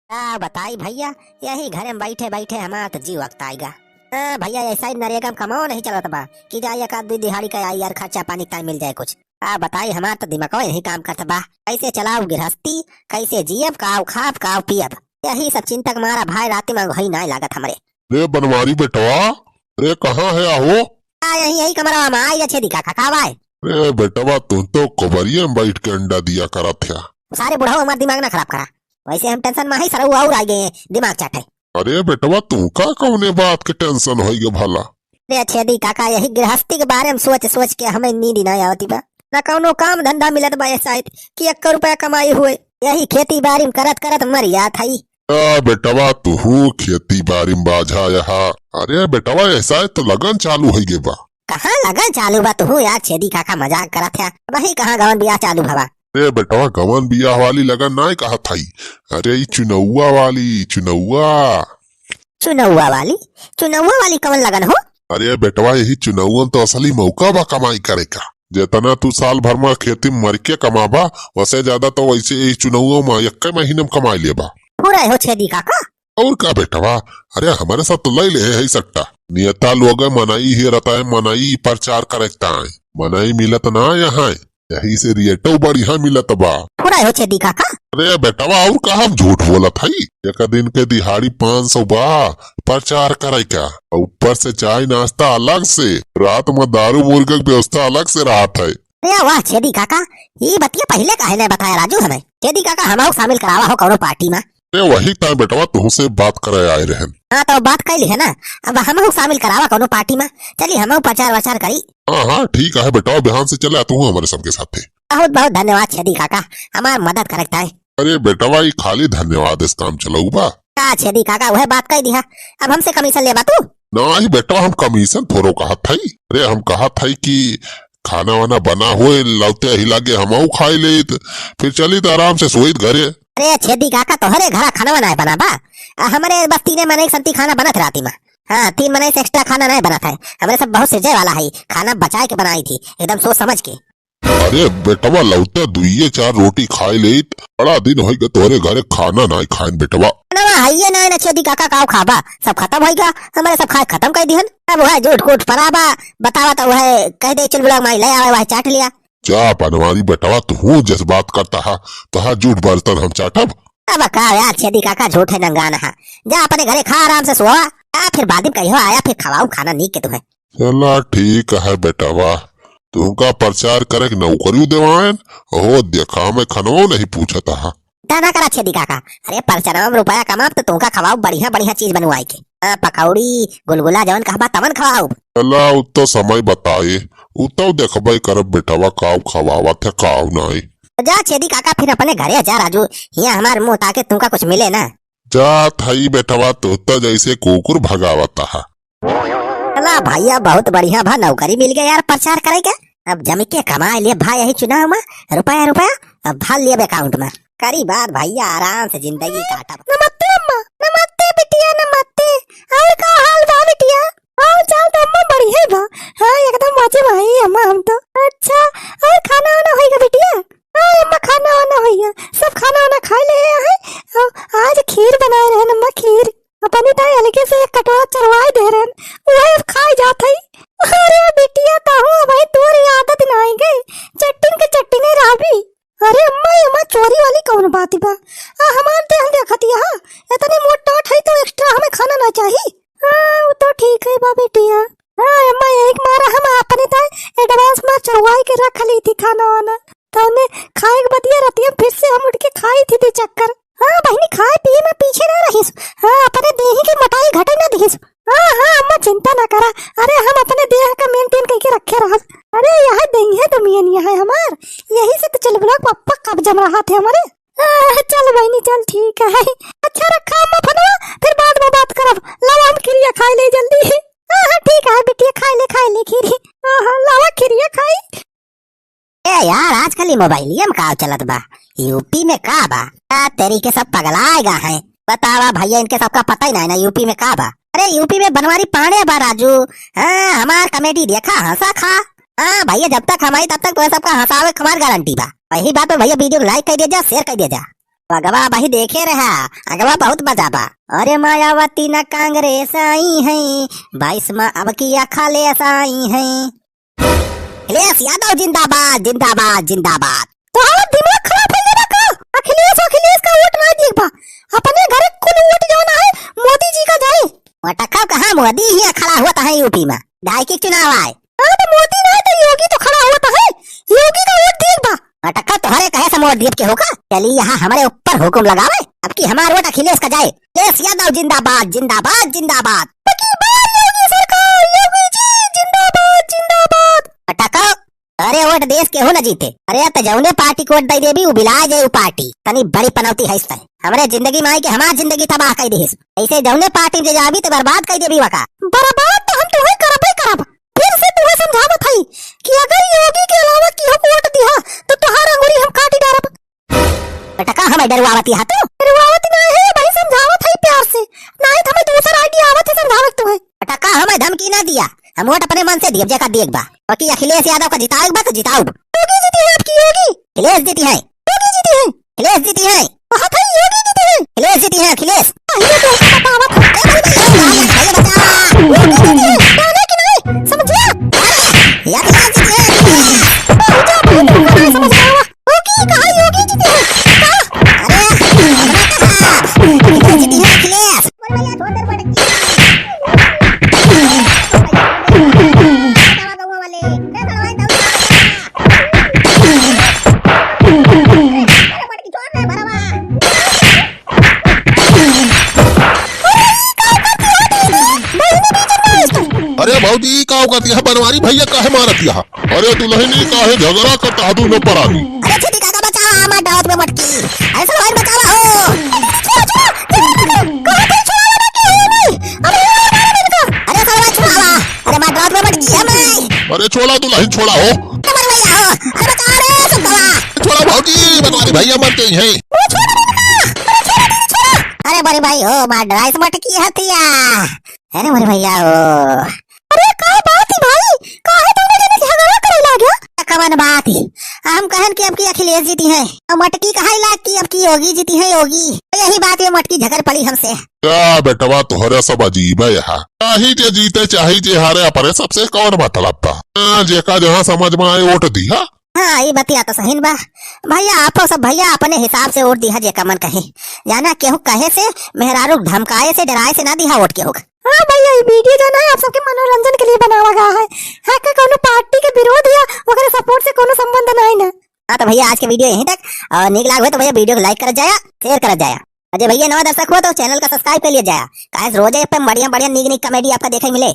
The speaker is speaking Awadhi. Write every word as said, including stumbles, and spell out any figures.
का बताई भइया, यही घरे में बैठे बैठे हमार त जीव अकताइगा। हाँ भइया, ऐसा ही नरेगा में कमाओ नहीं चलत बा कि जाई एक आध दुई दिहाड़ी का आई यार, खर्चा पानी का मिल जाए कुछ। का बताई, हमार त दिमागवा यही काम करत बा, कैसे चलाऊ गृहस्थी, कैसे जियब, काव खाब, काव पियब, यही सब चिंता के मारा भाई राती में घई नाय लागत हमरे। रे बनवारी बेटवा, रे कहाँ है आहो? आ, यही, यही कमरवा में, आई छेदी काका, का बाय? रे बेटवा, तू तो कोबरिया में बैठ के अंडा दिया करत है। सारे बुढ़ऊ हमार दिमाग ना खराब करा, वैसे हम tension में ही सरऊ और आ गए दिमाग चाटे। अरे बेटवा, तू का कौने बात के tension होई गे भला? रे छेदी काका, यही गृहस्थी के बारे में सोच सोच के हमें नींद ना आवती बा, ना कौनो काम धंधा मिलत बा, ऐसा कि एक रुपया कमाई हुए, यही खेती बाड़ी में करत करत मर जात हई। आ बेटवा, तुहू खेती बारी में बाझा यहाँ। अरे बेटवा, ऐसा है तो लगन चालू होई गे बा। कहाँ लगन चालू बा? तुहू यार छेदी काका मजाक करत है। अबही कहाँ गवन बियाह चालू भवा? अरे बेटवा, गवन बियाह वाली लगन नाय कहत हई। अरे ई चुनौआ वाली, चुनौआ। चुनौआ वाली? चुनौआ वाली कवन लगन हो? अरे बेटवा, यही चुनौआ तो असली मौका बा कमाई करे का। जेतना तू साल भर में खेती में मर के कमाबा, वसे ज्यादा तो वैसे यही चुनौओ में एक्के महीने में कमाई लेबा। पूरा हो छेदी काका। और का बेटवा, अरे हमरे साथ तो लई ले है सट्टा। नेता लोग मनई हेरत है, मनई प्रचार करे ताय, मनई मिलत ना यहाँ, यही से रेटो बढ़िया मिलत बा। पूरा हो छेदी काका। अरे बेटवा, और का हम झूठ बोलत हई? एक दिन के दिहाड़ी पाँच सौ बा, प्रचार करे का, और ऊपर से चाय नाश्ता अलग से, रात में दारू मुर्गा के व्यवस्था अलग से रहत है। अरे वाह छेदी काका, ई बतिया पहिले काहे नहीं बताया राजू हमें? छेदी काका, हमहू शामिल करावा हो कौनो पार्टी में। अरे वही ताय बेटवा, तुहसे बात करे आए रहन। हाँ तो बात कैली है ना, अब हमहू शामिल करावा कौनो पार्टी में, चली हमहू प्रचार वचार करी। हाँ हाँ ठीक है बेटवा, बिहान से चले तू हमारे सबके साथे। बहुत बहुत धन्यवाद छेदी काका, हमार मदद करे ताय। अरे बेटवा, ई खाली धन्यवाद से काम चलाऊ बा। का छेदी काका, वह बात कह दिया, अब हमसे कमीशन लेबा तू? नहीं बेटवा, हम कमीशन थोड़ो कहत हई। अरे हम कहत हई कि खाना वाना बना होए, लौटे ही लागे हमहू खाई लेइत, फिर चलित आराम से सोइत घरे। अरे छेदी काका, तोहरे घरा खाना वाना बना बा? आ, हमरे बस तीने मनई के संती खाना बनत राती में। हाँ, तीन मनई से extra खाना नहीं बनत है। हमरे सब बहुत सिरजे वाला है, खाना बचाए के बनाई थी, एकदम सोच समझ के। अरे बेटवा, लौटे दुइये चार रोटी खाई लेइत, बड़ा दिन होई गए तोहरे घरे खाना नाई खाइन बेटवा। ना, हइये नाई ना छेदी काका, काव खाबा, सब खतम होई गया, हमरे सब खाए खतम कर दिहन। अब वह झूठ कूट पराबा, बतावा तो वह कह दे चुलबुला माई ले आवे, वह चाट लिया। जा बनवारी बेटवा, तू जस बात करता हा, तोहार झूठ बर्तन हम चाटब। अब का यार छेदी काका, झूठे नंगान हा, जा अपने घरे खा आराम से सोवा, आ फिर बाद में कहियो आया, फिर खवाऊ खाना नीक के तुम्हें। चला ठीक है बेटवा, तुमका प्रचार करे के नौकरी देवाएन, हो देखा मैं खनवो नहीं पूछत हा। ता ना करा छेदी काका, अरे प्रचारवा में रुपया कमाब तो तुमका खवाऊ बढ़िया बढ़िया चीज बनवाई के। हाँ, पकौड़ी, गुलगुला जवन कहबा तवन खवाऊ। चला उ तो समय बताए, उ तो देखबे करब बेटवा काव खवावत है काव नाई। जा छेदी काका फिर अपने घरे जा राजू, यहाँ हमार मुंह ताके तुमका कुछ मिले ना। जात हई बेटवा, तू तो जैसे कुकुर भगावत हा। अला भइया, बहुत बढ़िया भा, नौकरी मिल गया यार प्रचार करे के। अब जम के कमाए लिए भा यही चुनाव में रुपया रुपया, अब भर लिए account में। करी बात भइया, आराम से जिंदगी काटब। नमस्ते अम्मा। नमस्ते बिटिया, नमस्ते। और का हाल बा बिटिया? हाल चाल तो अम्मा बढ़िया बा। हाँ, एकदम मजे में हई अम्मा हम तो। अच्छा, और खाना वाना होइगा बिटिया? हाँ अम्मा, खाना वाना होइगा, सब खाना वाना खाई ले है। और आज खीर बनाए रहन अम्मा, खीर। अपनी ताई अलगे से एक कटोरा चढ़वाए दे रहन, वह अब खाए जात हई। अरे बिटिया, ताहू भाई तोर आदत ना आई गई, चट्टिन के चट्टिने रहबी। अरे अम्मा, ये अम्मा चोरी वाली कौन बात बा? आ हमार देह देखत हा, इतनी मोट टाट है तो extra हमें खाना ना चाही। हाँ, वो तो ठीक है बा बिटिया। हाँ अम्मा, यही के मारा हम अपने ताई advance में चढ़वाई के रख ली थी खाना वाना, तो उन्हें खाए के बदिया रतिया फिर से हम उठ के खाई थी दे चक्कर। हाँ बहिनी, खाए पिए में पीछे ना रहिस। हाँ, अपने देही के मोटाई घटे ना दिहिस। हाँ, हाँ, अम्मा चिंता ना करा। अरे, हम अपने देह का maintain करके रखे रहब। अरे, यह देही है तो मियन यह है हमार। यही से तो चुलबुला पप्पा कब्जा में रहा थे हमारे। हाँ, चल बहिनी, चल, ठीक है। अच्छा, रखा अम्मा फोनवा, फिर बाद में बात करब। लावा हम खिरिया खाए ले जल्दी। हाँ, हाँ, ठीक है बिटिया, खाए ले, खाए ले खीरी। हाँ, हाँ, लावा खिरिया खाई। ए यार, आजकल ई मोबाइलिया में का चलत बा? यूपी में का बा? आ, तेरी के सब पगलाए गा हैं। बतावा भइया, इनके सबका पता ही नहीं ना यूपी में का बा। अरे यूपी में बनवारी पांडे बा राजू। हाँ, हमार comedy देखा, हंसा खा। हाँ भइया, जब तक हम आई तब तक तुम्हें सबका हंसावे के हमार गारंटी बा। वही बात में भइया video को like कर दिया जा, share कर दिया जा। अगवा बही देखे रहा, अगवा बहुत मजा बा। अरे मायावती ना कांग्रेस आई है, बाईस में अब की अखिलेश आई है। अखिलेश यादव जिंदाबाद, जिंदाबाद, जिंदाबाद। तोहार दिमाग खराब हो गया का? अखिलेश, अखिलेश का वोट ना देख बा, अपने घरे कुल वोट जौन है मोदी जी का जाए। मटक्का कहाँ मोदी ही खड़ा हुआ है यूपी में, ढाई की चुनाव आए। हाँ तो मोदी ना तो योगी तो खड़ा हुआ है, योगी का वोट देख बा। मटक्का तोहरे कहे से मोदी के होगा, चली यहाँ हमारे ऊपर हुकुम लगावे, अब की हमार वोट अखिलेश का जाए। अखिलेश यादव जिंदाबाद, जिंदाबाद, जिंदाबाद। अब की बार योगी सरकार, योगी जी जिंदाबाद, जिंदाबाद। मटक्का, अरे वोट देश केहू न जीते। अरे त जौने पार्टी को वोट दे देबी, उ बिला जाए उ पार्टी। तनी बड़ी पनौती है इस तय। हमरे जिंदगी में आई के हमार जिंदगी तबाह कर दिहिस। ऐसे जौने पार्टी में जाबी त बर्बाद कर देबी वका। बर्बाद तो हम तुहे करबे करब। फिर से तुहे समझावत हई कि अगर योगी के अलावा केहू को वोट दिहा तो तुहार अंगुरी हम काटी डारब। बेटका हमें डरवावत यहाँ तू? डरवावत ना है भाई, समझावत है प्यार से। नहीं तो हमें दूसरा आइडिया आवत है समझावत तुहे। बेटका हमें धमकी ना दिया, हम वोट अपने मन से दिए जेका देख बा। बाकी अखिलेश यादव का जिताए बा तो जिताओ। योगी जीती है आपकी, योगी। अखिलेश जीती है। योगी जीती है। अखिलेश जीती है। बहुत है, योगी जीती है। अखिलेश जीती है, अखिलेश। अरे तो बतावत है। अरे भाई, भाई, भाई, भाई, बता। योगी जीती है। जाने की नहीं, समझिया? अरे, ये अखिलेश जीती है। बहुत है, बहुत है, समझ गया। योगी कहाँ, योगी जीती है। कहाँ? अरे, अखिलेश जीती है, अखिलेश। अरे भौजी, ई का करत हिया? बनवारी भैया काहे मारत हिया? अरे दुलहिनी, काहे झगड़ा करत हिया दुनो परानी? अरे छोटी काका बचावा, हमार डरावत में मटकी। अरे सलवार बचावा हो। अरे छोड़ा, छोड़ा, छोड़ा, छोड़ा, कहाँ थे छोड़ा वाला के है नहीं? अरे छोड़ा, छोड़ा, छोड़ा। अरे सलवार छोड़ावा। अरे हमार डरावत में मटकी है मैं। अरे छोड़ा दुलहिन, छोड़ा हो। अरे बनवारी भैया हो। अरे बचावा रे सुतवा। छोड़ा भौजी, बनवारी भैया मर गई है। अरे छोड़ा, अरे छोड़ा, अरे छोड़ा। अरे बड़ी भाई हो, हमार डराइस मटकी हथिया। अरे मोरे भैया हो। अरे का बात है भाई, काहे दोनों जने झगड़ा करे लाग्या? कवन बात है, हम कहन कि अब की अखिलेश जीती है, और मटकी कहाई लाग कि अब की योगी जीती है, योगी। तो यही बात में मटकी झगड़ पड़ी हमसे। का बेटवा तोहरे सब अजीब है यहाँ, चाही जे जीते चाही जे हारे, अपने सबसे कौन मतलब था? हाँ, जेका जहाँ समझ में आए वोट दिया। हाँ, ई बतिया तो सही बा भैया। आपो सब भैया अपने हिसाब से वोट दिहा जेका मन कहे। जाना केहू कहे से, मेहरारू धमकाए से, डराए से ना दिहा वोट केहू। हाँ भैया, ये वीडियो जो ना आप सबके मनोरंजन के लिए बनावा गया है। हाँ, के कोनो पार्टी के विरोध या ओकरे सपोर्ट से कोनो संबंध नहीं ना। हाँ तो भैया आज के वीडियो यहीं तक। और नीक लाग हुए तो भैया वीडियो को लाइक कर जाया, शेयर कर जाया। और जे भैया नवा दर्शक हो तो चैनल का सब्सक्राइब कर लिया जाया। काहे से रोजे पे बढ़िया बढ़िया नीक नीक कॉमेडी आपका देखे मिले।